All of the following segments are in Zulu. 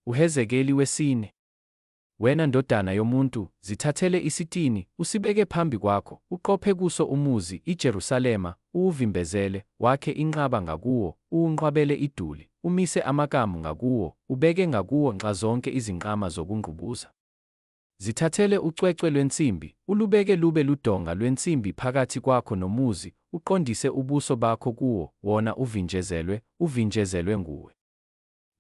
Uhezekeli wesine. Wena ndodana yomuntu, zithathele isitini, usibeke phambi kwakho, uqophe kuso umuzi, iJerusalema, uwuvimbezele, wakhe inqaba ngakuwo, uwunqwabele iduli, umise amakamu ngakuwo, ubeke ngakuwo nxazonke izinqama zokungqubuza. Zithathele ucwecwe lwensimbi, ulubeke lube ludonga lwensimbi phakathi kwakho nomuzi, uqondise ubuso bakho kuwo, wona uvinjezelwe, uvinjezelwe nguwe.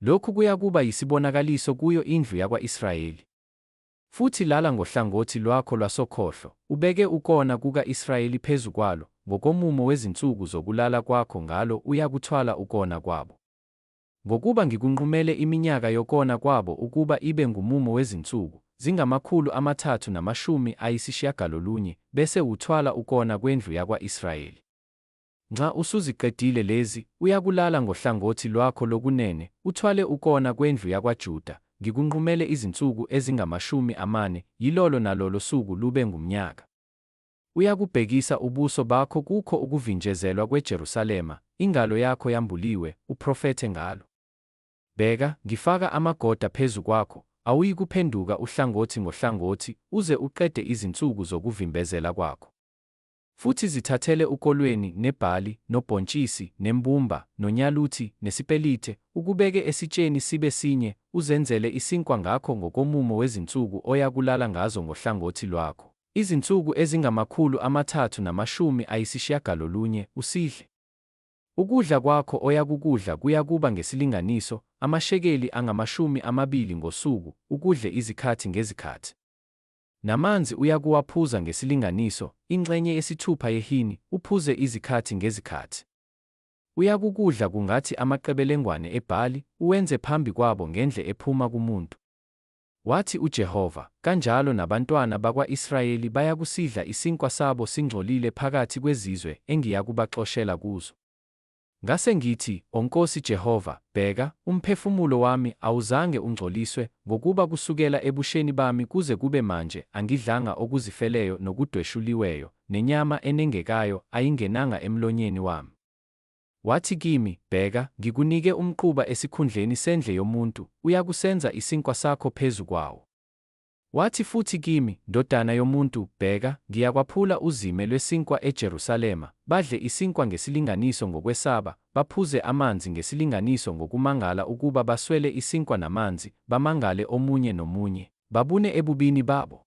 Lokhu kuyakuba yisibonakaliso kuyo indlu yakwa-Israyeli. Futhi lala ngohlangothi lwakho lwasokhohlo, ubeke ukona kuka-Israyeli phezu kwalo, ngokomumo wezinsuku zokulala kwakho ngalo uyakuthwala ukona kwabo. Ngokuba ngikunqumele iminyaka yokona kwabo ukuba ibe ngumumo wezinsuku, zingama-390, bese wuthwala ukona kwendlu yakwa-Israyeli. Nxa usuziqedile lezi, uyakulala ngohlangothi lwakho lokunene, uthwale ukona kwendlu yakwaJuda, ngikunqumele izinsuku ezingama-40, yilolo nalolo suku lube ngumnyaka. Uyakubhekisa ubuso bakho kukho ukuvinjezelwa kweJerusalema, ingalo yakho yambuliwe, uprofethe ngalo. Bheka, ngifaka amagoda phezu kwakho, awuyikuphenduka uhlangothi ngohlangothi, uze uqede izinsuku zokuvimbezela kwakho. Futhi zithathele ukolweni, nebhali, nobhontshisi, nembumba, nonyaluthi, nesipelite, ukubeke esitsheni sibe sinye, uzenzele isinkwa ngakho ngokomumo wezinsuku oyakulala ngazo ngohlangothi lwakho, izinsuku ezingama-390, usidle. Ukudla kwakho oyakukudla kuyakuba ngesilinganiso, amashekeli angamashumi amabili ngosuku, ukudle izikhathi ngezikhathi. Namanzi uyakuwaphuza ngesilinganiso, ingxenye yesithupha yehini, uphuze izikhathi ngezikhathi. Uyakukudla kungathi amaqebelengwane ebhali, uwenze phambi kwabo ngendle ephuma kumuntu. Wathi uJehova, Kanjalo nabantwana bakwa-Israyeli bayakusidla isinkwa sabo singcolile phakathi kwezizwe engiyakubaxoshela kuzo. Ngase ngithi, O Nkosi Jehova, bheka, umphefumulo wami awuzange ungcoliswe, ngokuba kusukela ebusheni bami kuze kube manje angidlanga okuzifeleyo nokudweshuliweyo, nenyama enengekayo ayingenanga emlonyeni wami. Wathi kimi, Bheka, ngikunike umquba esikhundleni sendle yomuntu, uyakusenza isinkwa sakho phezu kwawo. Wathi futhi kimi, Ndodana yomuntu, bheka, ngiyakwaphula uzime lwesinkwa eJerusalema, badle isinkwa ngesilinganiso ngokwesaba, baphuze amanzi ngesilinganiso ngokumangala ukuba baswele isinkwa namanzi, bamangale omunye nomunye, babune ebubini babo.